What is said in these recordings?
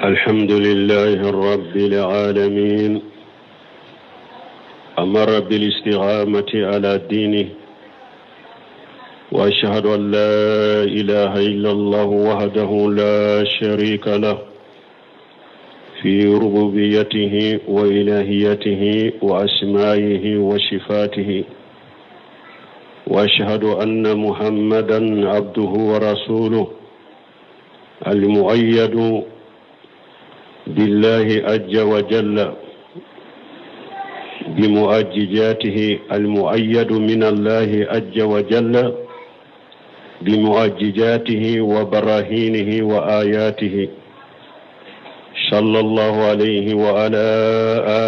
الحمد لله رب العالمين أمر بالاستقامة على دينه وأشهد أن لا إله إلا الله وحده لا شريك له في ربوبيته وإلهيته وأسمائه وصفاته وأشهد أن محمدا عبده ورسوله المؤيد بالله عز وجل بمؤججاته المؤيد من الله عز وجل بمؤججاته وبراهينه وآياته صلى الله عليه وعلى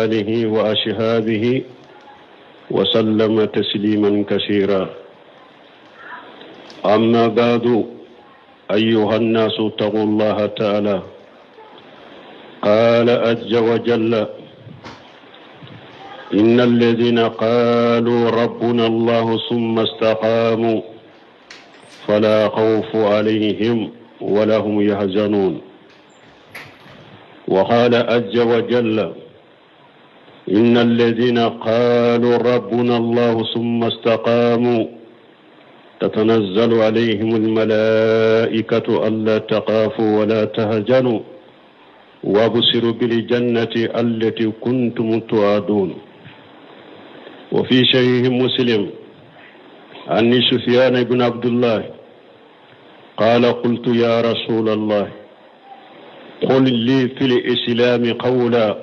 آله وأصحابه وسلم تسليما كثيرا أما بعد أيها الناس اتقوا الله تعالى قال عز وجل إن الذين قالوا ربنا الله ثم استقاموا فلا خوف عليهم ولا هم يحزنون وقال عز وجل إن الذين قالوا ربنا الله ثم استقاموا تتنزل عليهم الملائكة ألا تخافوا ولا تهزنوا وابصروا بالجنة التي كنتم توعدون وفي شيء مسلم عن سفيان بن عبد الله قال قلت يا رسول الله قل لي في الإسلام قولا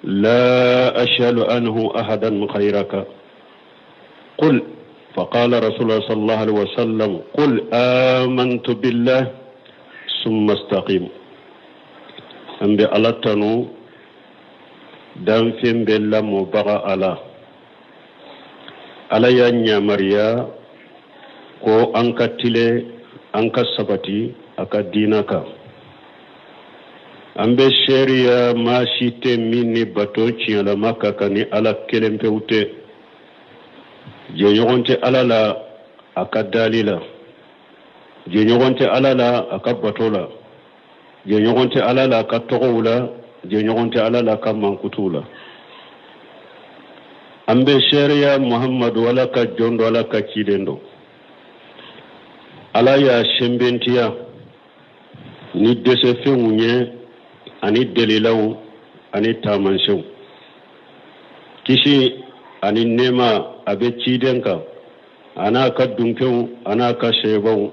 لا أشهد عنه أحدا غيرك قل فقال رسول الله صلى الله عليه وسلم قل آمنت بالله ثم استقيم an bɛ ala tanu danfɛn bɛɛ lamɔbaga ala ala y'a yamariya ko an ka tilen an ka sabati a ka diina kan an bɛ seereya maa si tɛ min ni bato tiɲɛlama ka kan ni ala kelen pewu tɛ jɛɲɔgɔn tɛ ala la a ka dali la jɛɲɔgɔn tɛ ala la a ka bato la jɛɲɔgɔn tɛ ala la a ka tɔgɔw la jɛɲɔgɔn tɛ ala la a ka mankutuw la an bɛ seereya muhamadu ala ka jɔn don ala ka ciden don ala y'a sɛnbɛntiya ni dɛsɛfɛnw ye ani dalilaw ani taamasiyɛnw kisi ani nɛɛma a bɛ ciden kan a n'a ka dunkew a n'a ka sebaw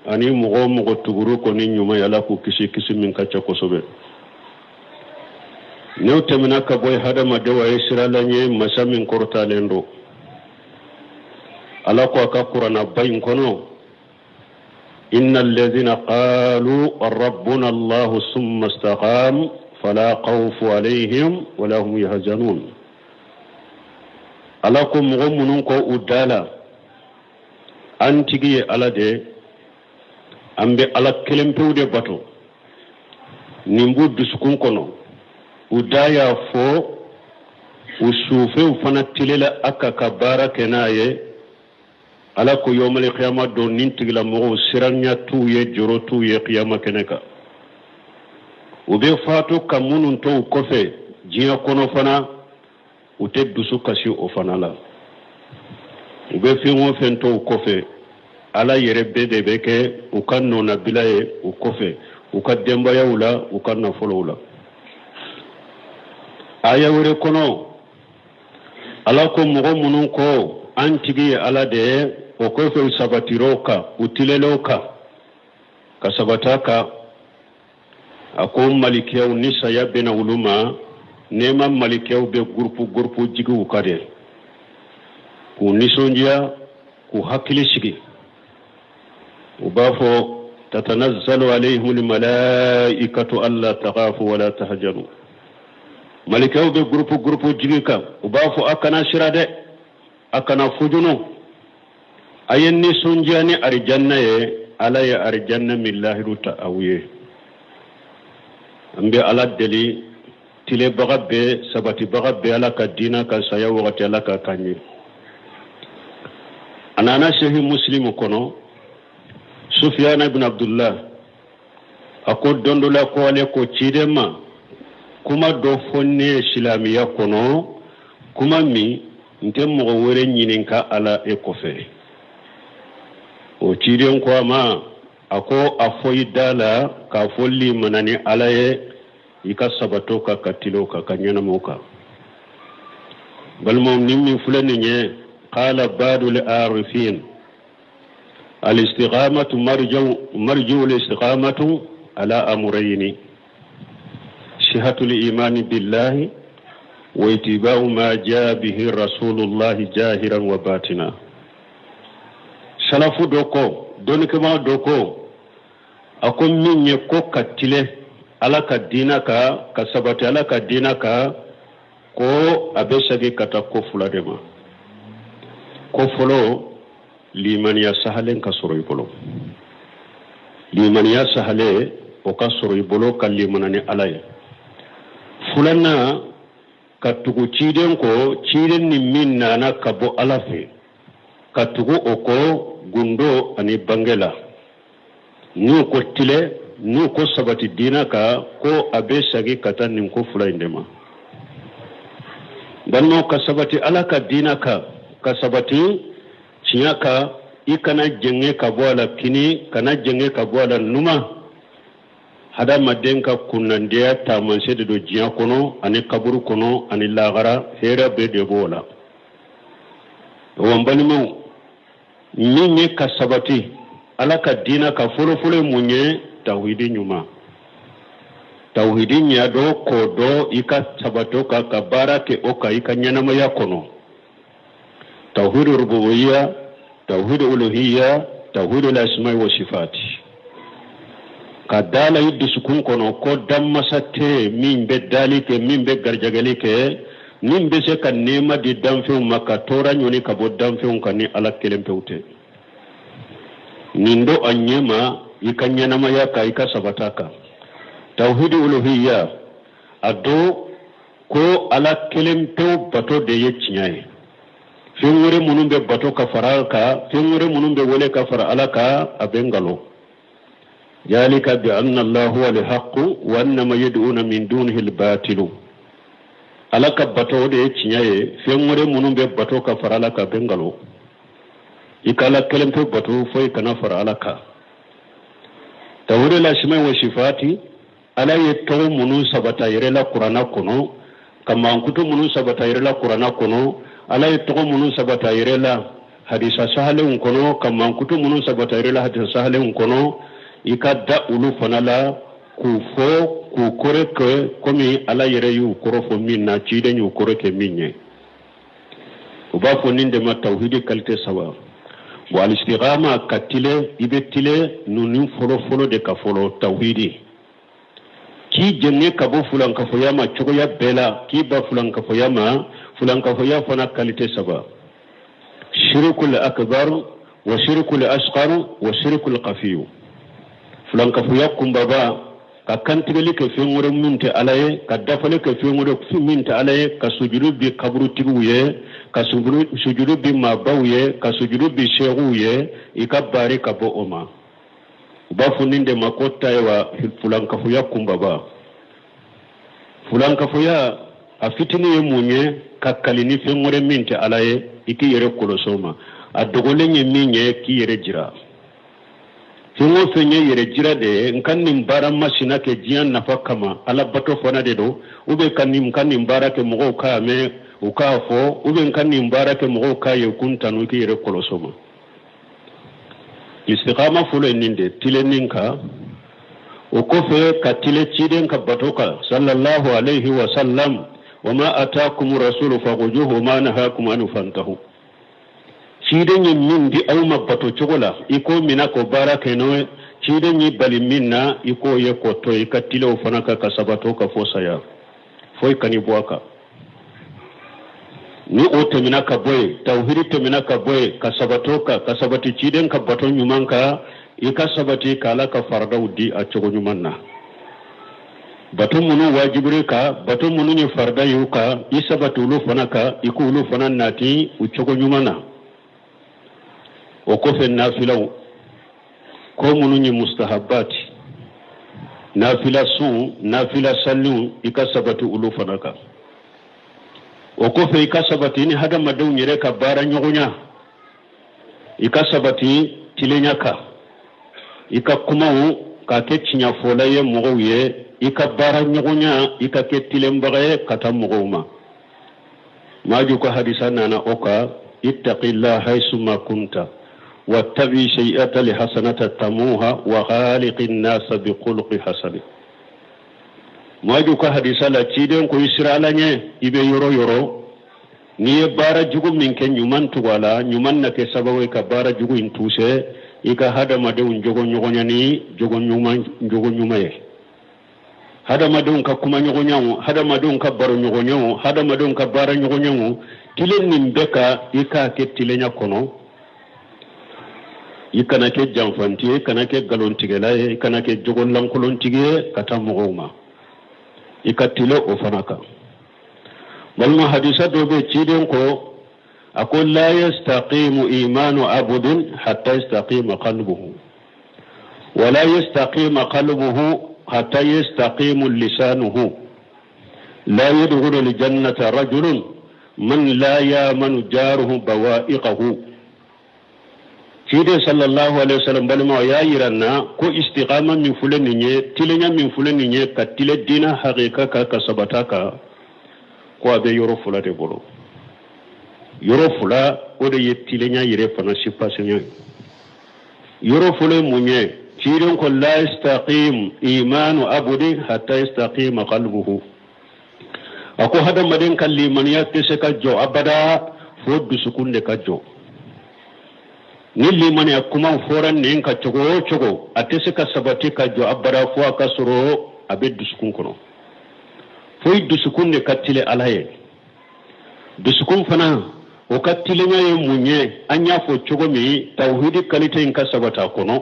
ani mɔgɔ o mɔgɔ tugur'u kɔ ni ɲuman ye ala k'u kisi kisi min ka ca kosɛbɛ n'o tɛmɛna ka bɔ yen hadamadenw a ye siran ala ɲɛ masa min kɔrɔtalen don ala ko a ka kuranaba in kɔnɔ inna alladhina qalu rabbuna allahu summa istaqamu fala khawfu alayhim wala hum yahzanun ala ko mɔgɔ minnu ko u da la an tigi ye ala de an bɛ ala kelen pewu de bato nin b'u dusukun kɔnɔ u da y'a fɔ u sufɛw fana tilela a kan ka baara kɛ n'a ye ala ko yɔmali kiyama don nin tigilamɔgɔw siranya t'u ye jɔrɔ t'u ye kiyama kɛnɛ kan u bɛ faatu ka minnu to u kɔfɛ diɲɛ kɔnɔ fana u tɛ dusu kasi o fana la u bɛ fɛn o fɛn to u kɔfɛ ala yɛrɛ bɛɛ de bɛ kɛ u ka nɔnabila ye u kɔfɛ u ka denbayaw la u ka nafolow la aya wɛrɛ kɔnɔ ala ko mɔgɔ minnu ko an tigi ye ala de ye o kɔfɛ u sabatir'o kan u tilel'o kan ka sabata kan a ko malikɛw ni saya bɛna olu ma nɛɛma malikɛw bɛ gurupu gurupu jigi u kan de k'u nisɔndiya k'u hakili sigi u b'a fɔ tatanazzalu alayhim almalaikatu alla takhafu wala tahzanu malikɛw bɛ gurupu gurupu jigi kan u b'a fɔ a kana siran dɛ a kana fujunu a ye nisɔndiya ni arijanna ye ala ye arijanna min lahidu ta aw ye an bɛ ala deli tilenbaga bɛɛ sabatibaga bɛɛ ala ka diina kan saya wagati ala k'a k'an ye a nana sahi muslimu kɔnɔ sufiyana ibn abdullah A ko don dɔ la ko ale ko ciden ma, kuma dɔ fɔ ne ye silamɛya kɔnɔ, kuma min n tɛ mɔgɔ wɛrɛ ɲininka a la e kɔfɛ. O ciden ko a ma, a ko a fɔ i da la k'a fɔ limana ni Ala ye, i ka sabat'o kan, ka tilen o kan, ka ɲɛnama o kan. Balimaw, nin min filɛ nin ye, qala ba'dul arifin al-istiqamatu marji'u al-istiqamatu ala amrayni sihhatul imani billahi wa ittiba'u ma jaa bihi rasulullahi jahiran wa batina. Salafu dɔ ko, dɔnnikɛbaa dɔ ko, a ko min ye ko ka tilen Ala ka diina kan, ka sabati Ala ka diina kan, ko a bɛ segin ka taa ko fila de ma. Ko fɔlɔ, limaniya sahalen ka sɔrɔ i bolo. Limaniya sahalen, o ka sɔrɔ i bolo, ka limana ni Ala ye. Filanan, ka tugu ciden kɔ, ciden ni min nana ka bɔ Ala fɛ, ka tugu o kɔ gundo ani bange la. N'u ko tilen, n'u ko sabati diina kan, ko a bɛ segin ka taa nin ko fila in de ma. Balimaw, ka sabati Ala ka diina kan, ka sabati tiɲɛ kan, i kana jɛngɛ ka bɔ a la kini, kana jɛngɛ ka bɔ a la numan. Hadamaden ka kunnandiya taamasiyɛn de don diɲɛ kɔnɔ ani kaburu kɔnɔ ani lahara, hɛrɛ bɛɛ de b'o la. Wa n balimaw, min ye ka sabati Ala ka diina kan fɔlɔfɔlɔ ye mun ye? Tawhidi ɲuman, tawhidi ɲɛdɔn, k'o dɔn, i ka sabati o kan, ka baara kɛ o kan i ka ɲɛnamaya kɔnɔ. Tawhidi rububiya, tawhidi uluhiya, tawhidi lasma'i wa sifati. Ka da la i dusukun kɔnɔ ko danmasa tɛ min bɛ dali kɛ, min bɛ garijɛgɛli kɛ, min bɛ se ka nɛɛma di danfɛnw ma, ka tɔɔrɔ ɲɔni ka bɔ danfɛnw kan, ni Ala kelen pewu tɛ. Nin don a ɲɛma i ka ɲɛnamaya kan, i ka sabata kan. Tawhidi uluhiya, a dɔn ko Ala kelen pewu bato de ye tiɲɛ ye. Fɛn wɛrɛ minnu bɛ bato ka fara a kan, fɛn wɛrɛ minnu bɛ wele ka fara Ala kan, a bɛ nkalon. Zalika bi anna Allah huwa al-haqqu wa anna ma yad'una min dunihi al-batilu. Ala ka bato, o de ye tiɲɛ ye. Fɛn wɛrɛ minnu bɛ bato ka fara Ala kan, bɛ nkalon. I ka Ala kelen pe bato, foyi kana fara Ala kan. Tawhidi lasma'i wa sifati, Ala ye tɔgɔ minnu sabata yɛrɛ la kuranna kɔnɔ, ka mankutu minnu sabata yɛrɛ la kuranna kɔnɔ, Ala ye tɔgɔ minnu sabata yɛrɛ la hadisa sahalenw kɔnɔ, ka mankutu minnu sabata yɛrɛ la hadisa sahalenw kɔnɔ, i ka da olu fana la k'u fɔ, k'u kɔrɔ kɛ komi Ala yɛrɛ y'u kɔrɔ fɔ min na, ciden y'u kɔrɔ kɛ min ye. U b'a fɔ nin de ma tawhidi qualité saba. Bon, alistigama, ka tilen, i bɛ tilen ninnu fɔlɔfɔlɔ de ka fɔlɔ tawhidi, k'i jɛngɛ ka bɔ fulankafoya ma cogoya bɛɛ la, k'i ban fulankafoya ma. Fulankafoya fana qualité saba: shirikul akbar wa shirikul asghar wa shirikul khafiyu. Fulankafoya kunbaba, ka kantigɛli kɛ fɛn wɛrɛ min tɛ Ala ye, ka dafali kɛ fɛn wɛrɛ min tɛ Ala ye, ka sujudu bi kaburutigiw ye, ka sujudu bi maabaw ye, ka sujudu bi seekuw ye, i ka baari ka bɔ o ma. U b'a fɔ nin de ma ko tayiwa fulankafoya kunbaba. Fulankafoya a fitinin ye mun ye? Ka kali ni fɛn wɛrɛ min tɛ Ala ye, i k'i yɛrɛ kɔlɔsi o ma. A dogolen ye min ye, k'i yɛrɛ jira. Fɛn o fɛn ye yɛrɛ jira de ye, n ka nin baara masina kɛ diɲɛ nafa kama, Ala bato fana de don, ou bien ka nin, ka nin baara kɛ mɔgɔw k'a mɛn, u k'a fɔ, ou bien n ka nin baara kɛ mɔgɔw k'a ye, u k'u tanu, i k'i yɛrɛ kɔlɔsi o ma. Istikama fɔlɔ ye nin de, tilenni kan. O kɔfɛ, ka tilen ciden ka bato kan, sallallahu alaihi wa sallam. Wa ma atakum rasulu fakhuzuhu wa ma nahakum anhu fantahu. Ciden ye min di aw ma bato cogo la, i k'o mina k'o baara kɛ n'o ye. Ciden y'i bali min na, i k'o ye k'o to, i ka tilen o fana kan, ka sabat'o kan fo saya, foyi kan'i bɔ a kan. Ni o tɛmɛna ka bɔ yen, tawhidi tɛmɛna ka bɔ yen, ka sabat'o kan, ka sabati ciden ka bato ɲuman kan, i ka sabati ka Ala ka faradaw di a cogo ɲuman na. Bato minnu wajibir'i kan, bato minnu ye farida y'u kan, i sabati olu fana kan, i k'olu fana nati u cogo ɲuman na. O kɔfɛ, nafilaw, ko minnu ye mustahabati. Nafila sun, nafila saliw, i ka sabati olu fana kan. O kɔfɛ, i ka sabati ni hadamadenw yɛrɛ ka baara ɲɔgɔnya, i ka sabati tilenya kan, i ka kumaw ka kɛ tiɲɛfɔla ye mɔgɔw ye, i ka baara ɲɔgɔnya, i ka kɛ tilenbaga ye ka taa mɔgɔw ma. Maju ka hadisa nana o kan: ittaqillah haisuma kunta wattabi sayyi'ata alhasanata tamuha wa khaliqin nasa bi khuluqi hasani. Maju ka hadisa la, ciden ko i siran Ala ɲɛ i bɛ yɔrɔ yɔrɔ. N'i ye baara jugu min kɛ, ɲuman tugu a la, ɲuman na kɛ sababu ye ka baara jugu in tusɛ. I ka hadamadenw jogo ɲɔgɔnya ni jogo ɲuman, jogo ɲuman ye. Hadamadenw ka kumaɲɔgɔnyaw, hadamadenw ka baroɲɔgɔnyaw, hadamadenw ka baaraɲɔgɔnyaw, tilen nin bɛɛ ka i k'a kɛ tilenya kɔnɔ. I kana kɛ janfanti ye, i kana kɛ nkalontigɛla ye, i kana kɛ jogo lankolontigi ye ka taa mɔgɔw ma. I ka tilen o fana kan. Balima, hadisa dɔ bɛ, ciden ko, a ko: la yastaqimu imanu abudin hatta yastaqima qalbuhu, wala yastaqima qalbuhu hatta yastaqimu lisanuhu, la yadkhulu aljannata rajulun man la yamanu jaruhu bawa'iqahu. Ciden sallallahu alaihi wasallam, balimaw, y'a yira na ko istiqama min filɛ nin ye, tilenya min filɛ nin ye, ka tile diina hakika kan, ka sabata kan, ko a bɛ yɔrɔ fila de bolo. Yɔrɔ fila, o de ye tilenya yɛrɛ fana sipasenya ye. Yɔrɔ fɔlɔ ye mun ye? Ciden ko: la yastaqim imanu abudi hatta yastaqima qalbuhu. A ko hadamaden ka limaniya tɛ se ka jɔ abada fo dusukun de ka jɔ. Ni limaniya kumaw fɔra nin ka cogo o cogo, a tɛ se ka sabati ka jɔ abada fo a ka sɔrɔ a bɛ dusukun kɔnɔ, fo i dusukun de ka tile Ala ye. Dusukun fana, o ka tilenya ye mun ye? An y'a fɔ cogo min, tawhidi qualité in ka sabati a kɔnɔ,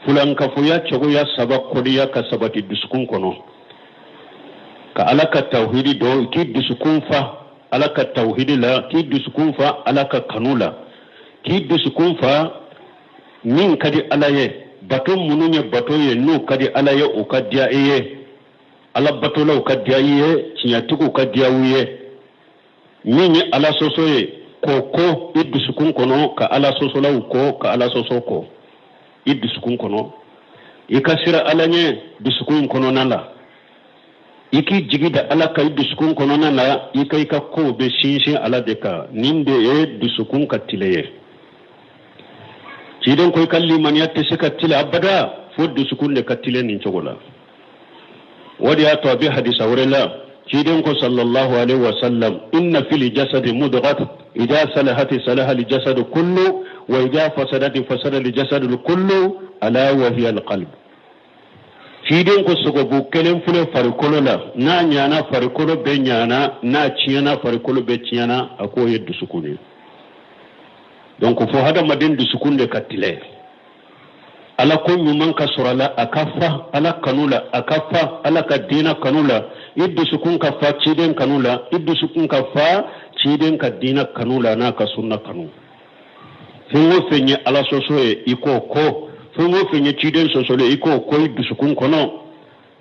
fulankafoya cogoya saba kɔdiya ka sabati dusukun kɔnɔ, ka Ala ka tawhidi dɔn, k'i dusukun fa Ala ka tawhidi la, k'i dusukun fa Ala ka kanu la, k'i dusukun fa min ka di Ala ye, bato minnu ye bato ye n'u ka di Ala ye, o ka diya i ye, Ala batolaw ka diya i ye, tiɲɛtigiw ka diya u ye. Min ye Ala sɔsɔ ye, k'o ko i dusukun kɔnɔ, ka Ala sɔsɔlaw kɔ, ka Ala sɔsɔ kɔ i dusukun kɔnɔ. I ka siran Ala ɲɛ dusukun in kɔnɔna la, i k'i jigi da Ala ka i dusukun kɔnɔna la, i ka i ka kow bɛ sinsin Ala de kan. Nin de ye dusukun ka tile ye. Ciden ko i ka limaniya tɛ se ka tile abada fo dusukun de ka tile nin cogo la. O de y'a to a bɛ hadisa wɛrɛ la, ciden ko sallallahu alaihi wa sallam: inna fil jasadi mudghat, idha salahati salaha al jasadu kullu, wa idha fasadati fasada al jasadu kullu, ala wa hiya al qalb. Ciden ko sogobu kelen filɛ farikolo la, n'a ɲana, farikolo bɛɛ ɲana, n'a tiɲɛna, farikolo bɛɛ tiɲɛna. A k'o ye dusukun ye. Donc fo hadamaden dusukun de ka tilɛ, Ala ko ɲuman ka sɔrɔ a la, a ka fa Ala kanu la, a ka fa Ala ka diina kanu la, i dusukun ka fa ciden kanu la, i dusukun ka fa ciden ka diina kanu la n'a ka sunna kanu. Fɛn o fɛn ye Ala sɔsɔ ye, i k'o ko. Fɛn o fɛn ye ciden sɔsɔlen, i k'o ko i dusukun kɔnɔ.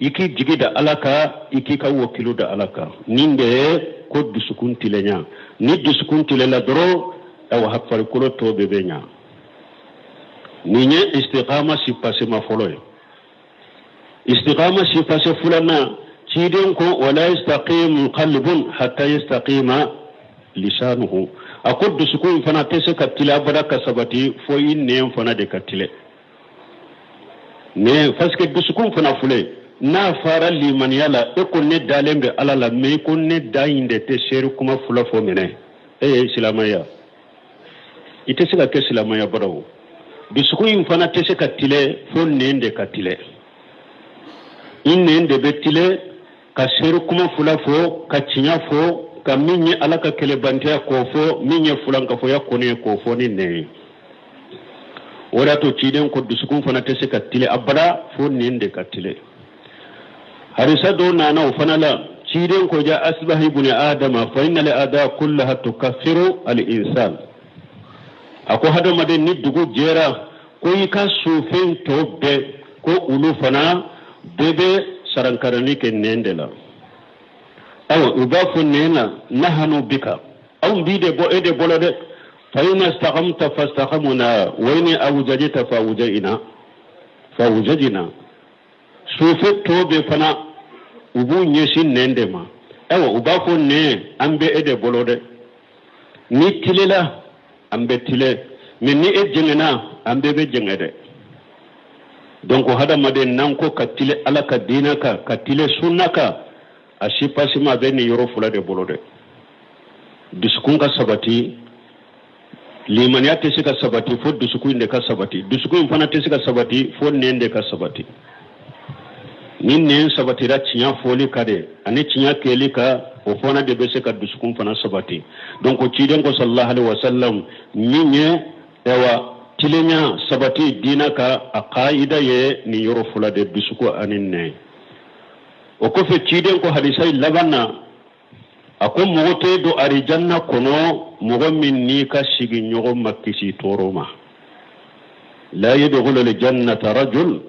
I k'i jigi da Ala kan, i k'i ka wakilu da Ala kan. Nin de ye ko dusukun tilenya. Ni dusukun tilela dɔrɔn, awa, farikolo tɔ bɛɛ bɛ ɲa. Nin ye istiqama sipasema fɔlɔ ye. Istiqama sipase filanan, ciden ko: wala yastaqimu qalbun hatta yastaqima lisanuhu. A ko dusukun fana tɛ se ka tile abada ka sabati fo i nɛn fana de ka tile nɛn, parce que dusukun fana filɛ, n'a fara limaniya la, e ko ne dalen bɛ Ala la, mais i ko ne da in de tɛ seeri kuma fila fɔ minɛ, e ye silamɛya, i tɛ se ka kɛ silamɛya bara. O dusukun in fana tɛ se ka tile fo nɛn de ka tile. I nɛn de bɛ tile ka seeri kuma fila fɔ, ka tiɲɛ fɔ, ka min ye Ala ka kɛlɛbantɛya k'o fɔ, min ye fulankafoya kɔni ye k'o fɔ ni nɛn ye. O de y'a to ciden ko dusukun fana tɛ se ka tile abada fo nɛn de ka tile. Hadisa dɔw nana o fana la, ciden ko: ja asbahi ibni adama fa inna al ada kullaha tukaffiru al insan. A ko hadamaden, ni dugu jɛra, ko i ka sufɛn tɔ bɛɛ, ko olu fana bɛɛ bɛ sarankarani kɛ nɛn de la. Awa, u b'a fɔ nɛn na: nahanu bika, anw b'i de bɔ e de bolo dɛ. Fa in istakamta fastakamuna wa in awjajta fawjajna fawjajna. Sufɛ tɔ bɛɛ fana, u b'u ɲɛsin nɛn de ma. Ayiwa, u b'a fɔ nɛn: an bɛ e de bolo dɛ. N'i tilela, an bɛ tilen, mais ni e jɛngɛnna, an bɛɛ bɛ jɛngɛ dɛ. Donc hadamaden n'an ko ka tilen Ala ka diinɛ kan, ka tilen sunna kan, a sipasima bɛ nin yɔrɔ fila de bolo dɛ. Dusukun ka sabati. Limaniya tɛ se ka sabati fo dusukun in de ka sabati. Dusukun in fana tɛ se ka sabati fo nɛn de ka sabati. Ni nɛn sabatira tiɲɛ fɔli kan de ani tiɲɛ kɛli kan, o fana de bɛ se ka dusukun fana sabati. Donc ciden ko sallallahu alaihi wasallam, min ye ayiwa tilenya sabati diina kan, a kaida ye nin yɔrɔ fila de: dusukun ani nɛn. O kɔfɛ, ciden ko hadisa in laban na, a ko mɔgɔ tɛ don arijanna kɔnɔ, mɔgɔ min n'i ka sigiɲɔgɔn ma kisi tɔɔrɔ ma. La yadkhulu aljannata rajul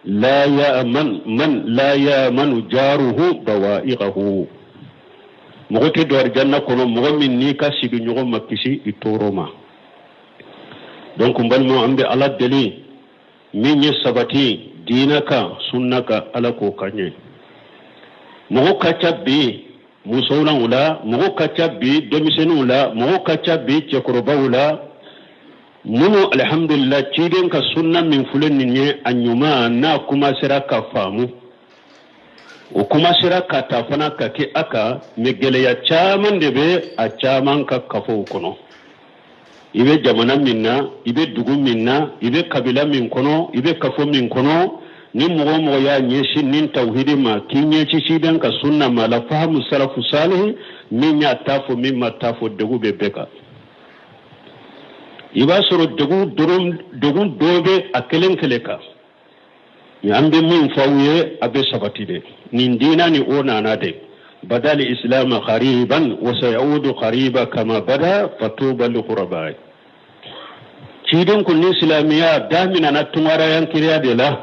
la ya'man man la ya'manu jaruhu bawa'iqahu. Mɔgɔ tɛ don arijanna kɔnɔ, mɔgɔ min n'i ka sigiɲɔgɔn ma kisi i tɔɔrɔ ma. Donc n balimaw, an bɛ Ala deli, min ye sabati diinɛ kan, sunna kan, Ala k'o ka ɲɛ. Mɔgɔ ka ca bi musow la, mɔgɔ ka ca bi denmisɛnninw la, mɔgɔ ka ca bi cɛkɔrɔbaw la, minnu alihamudulila ciden ka sunna min filɛ nin ye, a ɲuman n'a kumasera ka faamu, o kumasera ka ta fana ka kɛ a kan. Mais gɛlɛya caman de bɛ a caman ka kafow kɔnɔ. I bɛ jamana min na, i bɛ dugu min na, i bɛ kabila min kɔnɔ, i bɛ kafo min kɔnɔ, ni mɔgɔ o mɔgɔ y'a ɲɛsin nin tawhidi ma, k'i ɲɛsin ciden ka sunna ma, la fahamu salafu salih, min y'a ta fɔ, min ma ta fɔ, degun bɛ bɛɛ kan. I b'a sɔrɔ degun dɔrɔn, degun dɔ bɛ a kelen kelen kan. Mais an bɛ min fɔ aw ye, a bɛ sabati de. Nin diina ni o nana de: bada al-islam ghariban wa sayaudu ghariba kama bada fatuba li ghuraba. Ciden ko ni silamɛya daminɛna tungarayankiriya de la.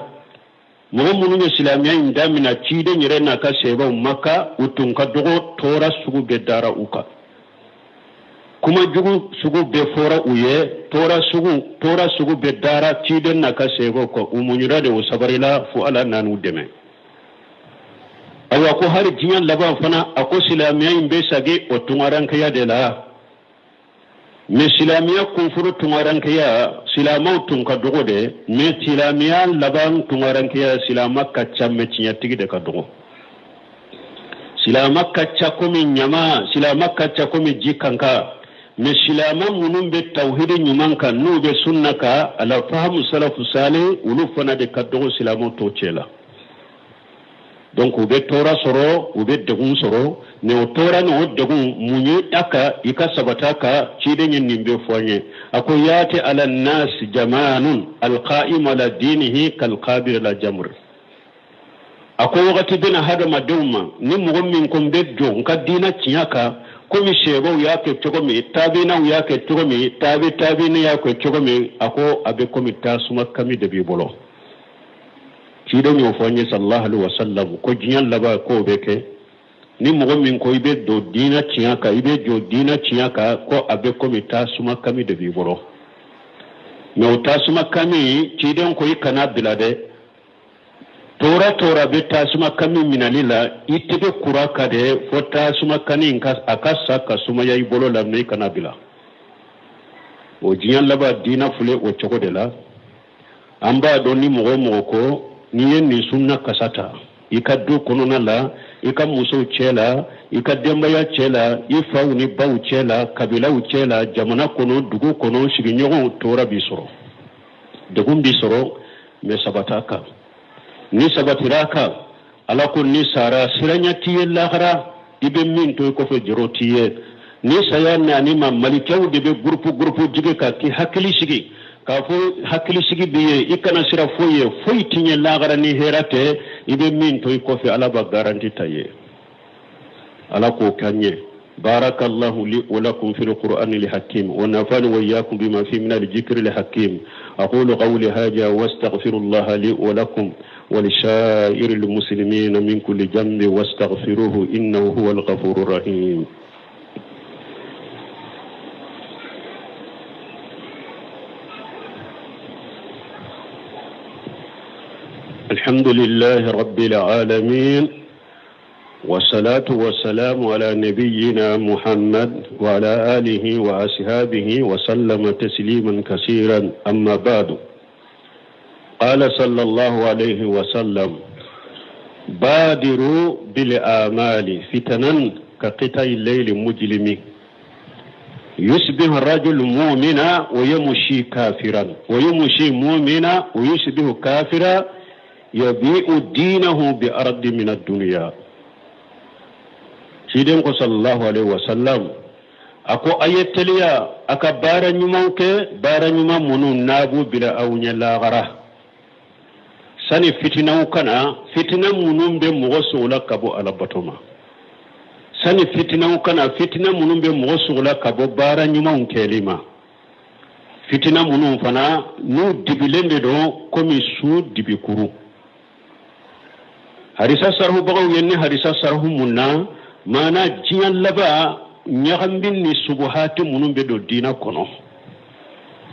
Mɔgɔ minnu ye silamɛya in damina, ciden yɛrɛ n'a ka sebaw Maka, u tun ka dɔgɔ. Tɔɔrɔ sugu bɛɛ dara u kan, kuma jugu sugu bɛɛ fɔra u ye, tɔɔrɔ sugu bɛɛ dara ciden n'a ka sebaw kan. U muɲura de, o sabarila fo Ala nan'u dɛmɛ. Ayiwa, ko hali diɲɛ laban fana, a ko silamɛya in bɛ sagi o tungarankɛya de la. Mais silamɛya kunfuru tungarankɛya, silamɛw tun ka dɔgɔ de. Mais silamɛya laban tungarankɛya, silamɛ ka ca, mais tiɲɛtigi de ka dɔgɔ. Silamɛ ka ca komi ɲama, silamɛ ka ca komi ji kanka. Mais silamɛ minnu bɛ tawhidi ɲuman kan, n'u bɛ sunna kan, ala fahamu salafu sale, olu fana de ka dɔgɔ silamɛw tɔw cɛ la. Donc u bɛ tɔɔrɔ sɔrɔ, u bɛ degun sɔrɔ. Mais o tɔɔrɔ ni o degun, mun ye a ka i ka sabata ka ciden ye nin bɛ fɔ an ye. A ko yati ala nas jamanun alqa'im ala dinihi kalqabir ala jamr. A ko wagati bɛna hadamadenw ma, ni mɔgɔ min ko n bɛ jɔ n ka diinɛ tiɲɛ kan komi sebaw y'a kɛ cogo min, taabinaw y'a kɛ cogo min, taabi taabini y'a kɛ cogo min, a ko a bɛ komi tasuma kami de b'i bolo. Ciden y'o fɔ an ye sallallahu alaihi wasallam, ko diɲɛ laban k'o bɛ kɛ, ni mɔgɔ min ko i bɛ don diinɛ tiɲɛ kan, i bɛ jɔ diinɛ tiɲɛ kan, ko a bɛ komi tasuma kami de b'i bolo. Mais o tasuma kami, ciden ko i kana bila dɛ. Tora tora bɛ tasuma kami minɛli la, i tɛgɛ kura ka dɛ fo tasuma kani ka a ka sa ka sumaya i bolo la, mais i kana bila. O diɲɛ laban diinɛ filɛ o cogo de la. An b'a dɔn, ni mɔgɔ o mɔgɔ ko n'i ye nin sunna kasa ta i ka du kɔnɔna la, i ka musow cɛ la, i ka denbaya cɛ la, i faw ni baw cɛ la, kabilaw cɛ la, jamana kɔnɔ, dugu kɔnɔ, sigiɲɔgɔnw, tɔɔrɔ b'i sɔrɔ, degun b'i sɔrɔ, mais sabata kan. Ni sabatira kan, Ala ko ni sara, siranya t'i ye lahara. I bɛ min to i kɔfɛ, jɔrɔ t'i ye. Ni saya nani ma, malikɛw de bɛ gurupu gurupu jigi ka k'i hakili sigi, k'a fɔ hakilisigi b'i ye, i kana sira foyi ye, foyi t'i ɲɛ lahara ni hɛrɛ tɛ. I bɛ min to i kɔfɛ, Ala b'a garanti ta ye. Ala k'o k'an ɲɛ. بارك الله لي ولكم في القرآن الحكيم ونفعني وإياكم بما فيه من الذكر الحكيم. أقول قولي هذا واستغفر الله لي ولكم. ولسائر المسلمين من كل جنب واستغفروه إنه هو الغفور الرحيم. الحمد لله رب العالمين، والصلاة والسلام على نبينا محمد وعلى آله وأصحابه وسلم تسليما كثيرا. أما بعد، قال صلى الله عليه وسلم: بادروا بالآمال فتنا كقطع الليل مجلم، يصبح الرجل مؤمنا ويمشي كافرا، ويمشي مؤمنا ويصبح كافرا، يبيع دينه بأرض من الدنيا. Ciden ko sallallahu alaihi wasallam, a ko a ye teliya a ka baara ɲumanw kɛ, baara ɲuman minnu n'a b'u bila aw ɲɛ lagara, sani fitinaw ka na, fitina minnu bɛ mɔgɔ sogola ka bɔ ala bato ma, sani fitinaw ka na, fitina minnu bɛ mɔgɔ sogola ka bɔ baara ɲumanw kɛli ma, fitina minnu fana n'u dibilen de don komi su dibikuru. Hadisa sarahubagaw ye ni hadisa sarahu mun na, maana diɲɛ laban ɲagambi ni subuhati minnu bɛ don diinɛ kɔnɔ,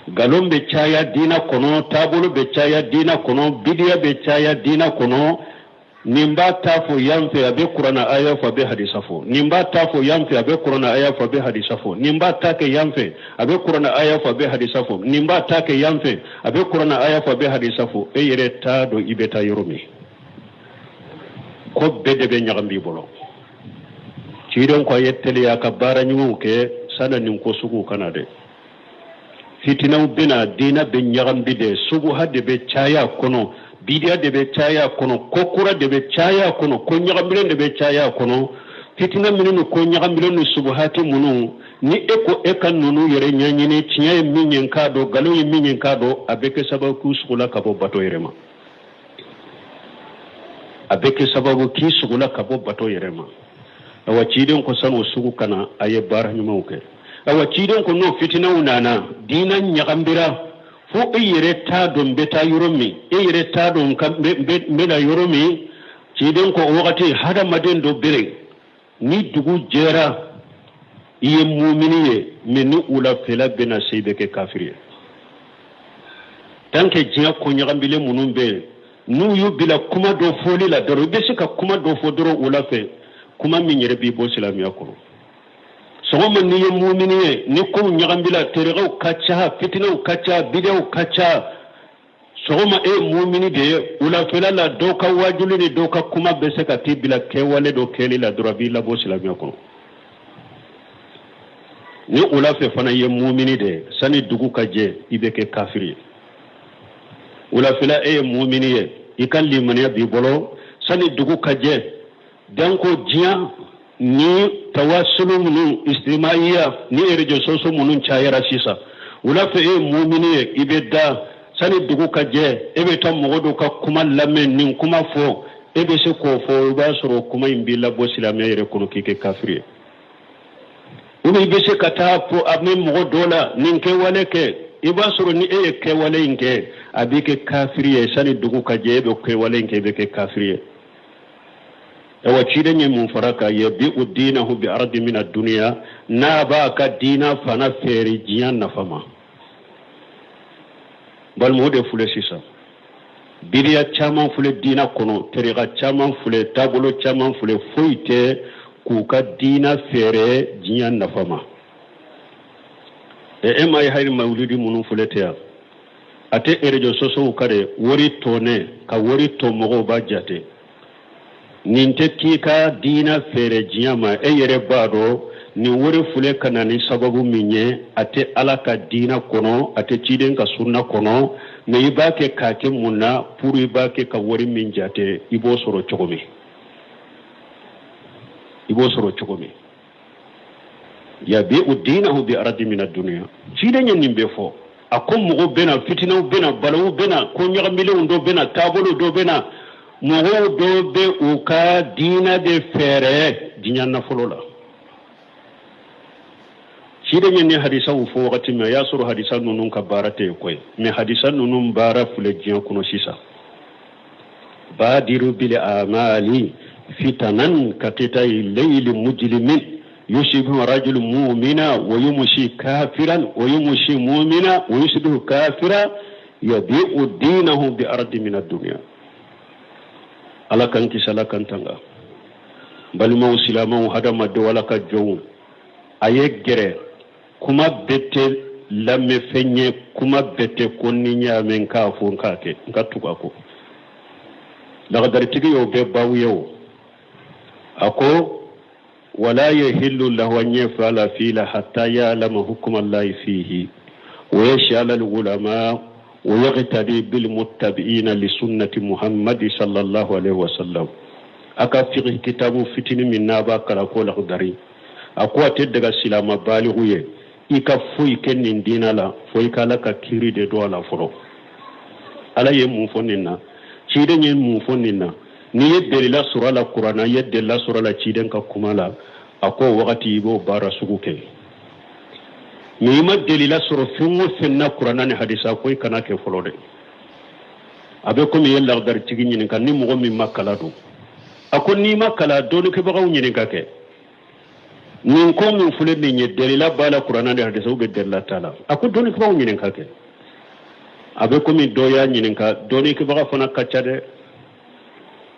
nkalon bɛ caya diinɛ kɔnɔ, taabolo bɛ caya diinɛ kɔnɔ, bidiya bɛ caya diinɛ kɔnɔ. Nin b'a ta fɔ yan fɛ, a bɛ kuranna aya fɔ, a bɛ hadisa fɔ. Nin b'a ta fɔ yan fɛ, a bɛ kuranna aya fɔ, a bɛ hadisa fɔ. Nin b'a ta kɛ yan fɛ, a bɛ kuranna aya fɔ, a bɛ hadisa fɔ. Nin b'a ta kɛ yan fɛ, a bɛ kuranna aya fɔ, a bɛ hadisa fɔ. E yɛrɛ t'a dɔn i bɛ taa yɔrɔ min, ko bɛɛ de bɛ ɲagami i bolo. Ciden ko a ye teliya ka baara ɲumanw kɛ sani nin ko suguw ka na dɛ. Fitinaw bɛna, diinɛ bɛ ɲagami dɛ, subuha de bɛ caya kɔnɔ, bidiya de bɛ caya kɔnɔ, ko kura de bɛ caya kɔnɔ, ko ɲagamilen de bɛ caya kɔnɔ. Fitina minnu ni ko ɲagamilen ni subuhati minnu, ni e ko e ka ninnu yɛrɛ ɲɛɲini, tiɲɛ ye min ye n k'a dɔn, nkalon ye min ye n k'a dɔn, a bɛ kɛ sababu k'u sogola ka bɔ bato yɛrɛ ma. A bɛ kɛ sababu k'i sogola ka bɔ bato yɛrɛ ma. Awa, ciden ko san'o sugu ka na, a ye baara ɲumanw kɛ. Awa, ciden ko n'o fitinaw nana, diinɛ ɲagambira fo e yɛrɛ t'a dɔn n bɛ taa yɔrɔ min, e yɛrɛ t'a dɔn n bɛ na yɔrɔ min. Ciden ko o wagati hadamaden dɔ bere, ni dugu jɛra i ye mumini ye, mais ni wulafɛla bɛna se, i bɛ kɛ kafiri ye. Tant que diɲɛ ko ɲagambilen minnu bɛ yen, n'u y'u bila kuma dɔ fɔli la dɔrɔn, i bɛ se ka kuma dɔ fɔ dɔrɔn wula fɛ, kuma min yɛrɛ b'i bɔ silamɛya kɔnɔ. Sɔgɔma n'i ye mumini ye, ni kow ɲagambila, terekaw ka ca, fitinaw ka ca, bidaw ka ca, sɔgɔma e ye mumini de ye, wulafɛla la dɔw ka wajuli ni dɔw ka kuma bɛ se ka t'i bila kɛwale dɔ kɛli la dɔrɔn, a b'i labɔ silamɛya kɔnɔ. Ni wula fɛ fana i ye mumini de ye, sani dugu ka jɛ i bɛ kɛ kafiri ye. Wulafɛla e ye mumini ye, i ka limaniya b'i bolo, sani dugu ka jɛ, danko diɲɛ ni tawasulu minnu, istimaiya ni réseaux sociaux minnu cayara sisan, wula fɛ e ye mumini ye, i bɛ da, sani dugu ka jɛ e bɛ taa mɔgɔ dɔ ka kuma lamɛn, nin kuma fɔ, e bɛ se k'o fɔ, i b'a sɔrɔ kuma in b'i labɔ silamɛya yɛrɛ kɔnɔ k'i kɛ kafiri ye. Ou bien i bɛ se ka taa fɔ a bɛ mɔgɔ dɔ la nin kɛwale kɛ, i b'a sɔrɔ ni e ye kɛwale in kɛ, a b'i kɛ kafiri ye. Sani dugu ka jɛ e bɛ kɛwale in kɛ, i bɛ kɛ kafiri ye. Awa, ciden ye mun fara kan? Yabi'u dinahu bi ardi min ad-dunya, n'a b'a ka diina fana feere diɲɛ nafa ma. Balima, o de filɛ sisan, bidiya caman filɛ diina kɔnɔ, terika caman filɛ, taabolo caman filɛ, foyi tɛ k'u ka diina feere diɲɛ nafa ma. E ma ye hali mawulidi minnu filɛ tɛ yan, a tɛ réseaux sociaux kan dɛ, wari tɔnɛ ka wari tɔ mɔgɔw b'a jate. Nin tɛ k'i ka diina feere diɲɛ ma. E yɛrɛ b'a dɔn nin wari filɛ ka na ni sababu min ye, a tɛ ala ka diina kɔnɔ, a tɛ ciden ka sunna kɔnɔ, mais i b'a kɛ k'a kɛ mun na? Pour i b'a kɛ ka wari min jate, i b'o sɔrɔ cogo min, i b'o sɔrɔ cogo min. Yabi'u dinahu bi aradi min ad-dunya. Ciden ye nin bɛɛ fɔ. A ko mɔgɔw bɛna, fitinaw bɛna, balawu bɛna, ko ɲagamilenw dɔ bɛna, taabolo dɔ bɛna, mɔgɔw dɔ bɛ u ka diina de feere diɲɛ nafolo la. Ciden ye nin hadisaw fɔ wagati min, a y'a sɔrɔ hadisa ninnu ka baara tɛ yen koyi, mais hadisa ninnu baara filɛ diɲɛ kɔnɔ sisan. Badiru bil amali fitanan ka qita'i layli mujlimin yusibihu rajulu mu'mina wa yumsi kafiran wa yumsi mu'mina wa yusbihu kafira yabi'u dinahu bi ardi min ad-dunya. Ala k'an kisi, Ala k'an tanga. Balimaw silamɛw, hadamadenw, Ala ka jɔnw, a ye gɛrɛ kuma bɛɛ tɛ lamɛnfɛn ye, kuma bɛɛ tɛ ko ni n y'a mɛn n k'a fɔ n k'a kɛ n ka tugu a kɔ. Lagadaritigi y'o bɛɛ baw ye o. A ko wala yahillu lahu an yaf'ala fi'la hatta ya'lama hukma Allahi fihi wa yas'ala al-ulama wa yaqtadi bil muttabi'ina li sunnati Muhammadi sallallahu alaihi wasallam. A ka fiqh kitabu fitini min n'a b'a kalan ko Lagdari, a ko a tɛ daga silama baligu ye i ka foyi kɛ nin diinɛ la fo i ka Ala ka kiri de dɔn a la fɔlɔ. Ala ye mun fɔ nin na? Ciden ye mun fɔ nin na? N'i ye delila sɔrɔ a la kuranna, i ye delila sɔrɔ a la ciden ka kuma la, a ko wagati i b'o baara sugu kɛ. Mais i ma delila sɔrɔ fɛn o fɛn na kuranna ni hadisa, ko i kana kɛ fɔlɔ dɛ. A bɛ komi i ye lagadaritigi ɲininka ni mɔgɔ min ma kala don. A ko n'i ma kala, dɔnnikɛbagaw ɲininka kɛ nin ko min filɛ nin ye, delila b'a la kuranna ni hadisa ou bien delila t'a la? A ko dɔnnikɛbagaw ɲininka kɛ. A bɛ komi dɔ y'a ɲininka, dɔnnikɛbaga fana ka ca dɛ.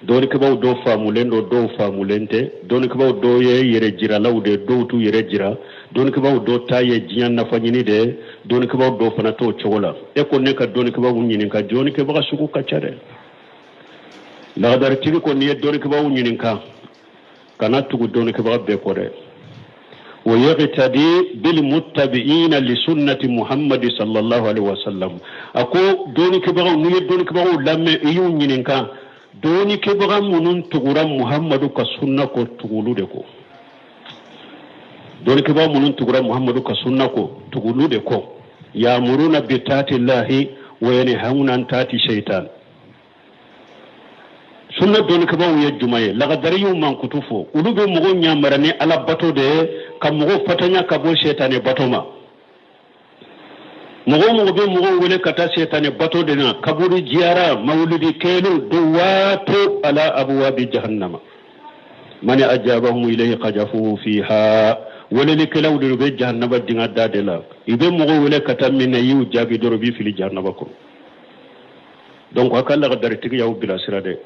Dɔnnikɛbaw dɔw faamulen don, dɔw faamulen tɛ. Dɔnnikɛbaw dɔw ye yɛrɛ jiralaw de, dɔw t'u yɛrɛ jira. Dɔnnikɛbaw dɔw ta ye diɲɛ nafa ɲini de, dɔnnikɛbaw dɔw fana t'o cogo la. E ko ne ka dɔnnikɛbaw ɲininka, dɔnnikɛbaga sugu ka ca dɛ. Lagadaritigi ko n'i ye dɔnnikɛbaw ɲininka, kana tugu dɔnnikɛbaga bɛɛ kɔ dɛ. Wa yaqtadi bil muttabi'ina li sunnati muhammadi sallallahu alaihi wasallam. A ko dɔnnikɛbagaw, n'i ye dɔnnikɛbagaw lamɛn, i y'u ɲininka, dɔnnikɛbaga minnu tugura Muhammadu ka sunna kɔ, tugulu de kɔ. Dɔnnikɛbaga minnu tugura Muhammadu ka sunna kɔ, tugulu de kɔ. Ya'muruna bi taati llahi wa yanhauna an taati shaitan. Sunna dɔnnikɛbaaw ye jumɛn ye? Lagadari y'u mankutu fɔ. Olu bɛ mɔgɔw yamara ni Ala bato de ye, ka mɔgɔw fatanya ka bɔ sɛtanɛ bato ma. Mɔgɔ o mɔgɔ bɛ mɔgɔw wele ka taa sɛtanɛ bato de na, kaburu jiyara, mawuludi kɛliw, duwatu ala abuwabi jahannama, man ajabahum ilayhi qajafuhu fiha. Welelikɛlaw de bɛ jahannaba dinga da de la. I bɛ mɔgɔw wele ka taa min na, i y'u jaabi dɔrɔn, i b'i fili jahannaba kɔnɔ. Donc a ka lagadaritigi y'aw bilasira dɛ.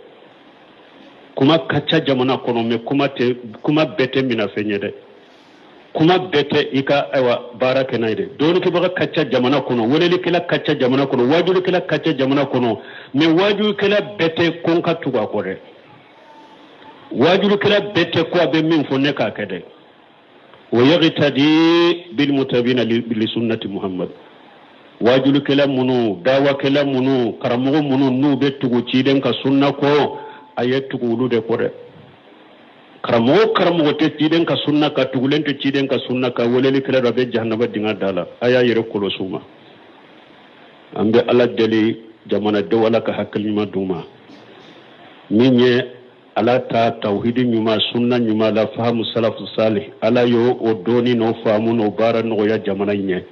Kuma ka ca jamana kɔnɔ, mais kuma tɛ, kuma bɛɛ tɛ minafɛn ye dɛ. Kuma bɛɛ tɛ i ka ayiwa baara kɛ n'a ye dɛ. Dɔnnikɛbaga ka ca jamana kɔnɔ, welelikɛla ka ca jamana kɔnɔ, wajulikɛla ka ca jamana kɔnɔ, mais wajulikɛla bɛɛ tɛ ko n ka tugu a kɔ dɛ. Wajulikɛla bɛɛ tɛ ko a bɛ min fɔ ne k'a kɛ dɛ. Wa yaqtadi bil mutabina li sunnati Muhammad. Wajulikɛla minnu, dawakɛla minnu, karamɔgɔ minnu n'u bɛ tugu ciden ka sunna kɔ, a ye tugu olu de kɔ dɛ. Karamɔgɔ karamɔgɔ tɛ ciden ka sunna ka tugulen tɛ ciden ka sunna ka welelikɛla dɔ bɛ jahanaba dinga da la. A y'a yɛrɛ kɔlɔsi u ma. An bɛ Ala deli jamanadenw, Ala ka hakili ɲuman d'u ma min ye Ala ta tawhidi ɲuman, sunna ɲuman la fahamu salafu salih. Ala y'o o dɔnni n'o faamu n'o baara nɔgɔya jamana in ye.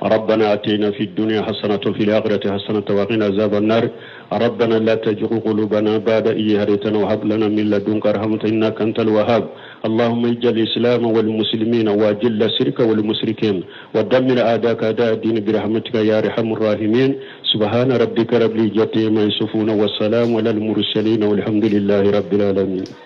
ربنا آتنا في الدنيا حسنة وفي الآخرة حسنة وقنا عذاب النار. ربنا لا تزغ قلوبنا بعد إذ هديتنا وهب لنا من لدنك رحمة إنك أنت الوهاب. اللهم اجعل الإسلام والمسلمين وأجل الشرك والمشركين ودمر أعداءك أعداء الدين برحمتك يا أرحم الراحمين. سبحان ربك رب العزة عما يصفون والسلام على المرسلين والحمد لله رب العالمين.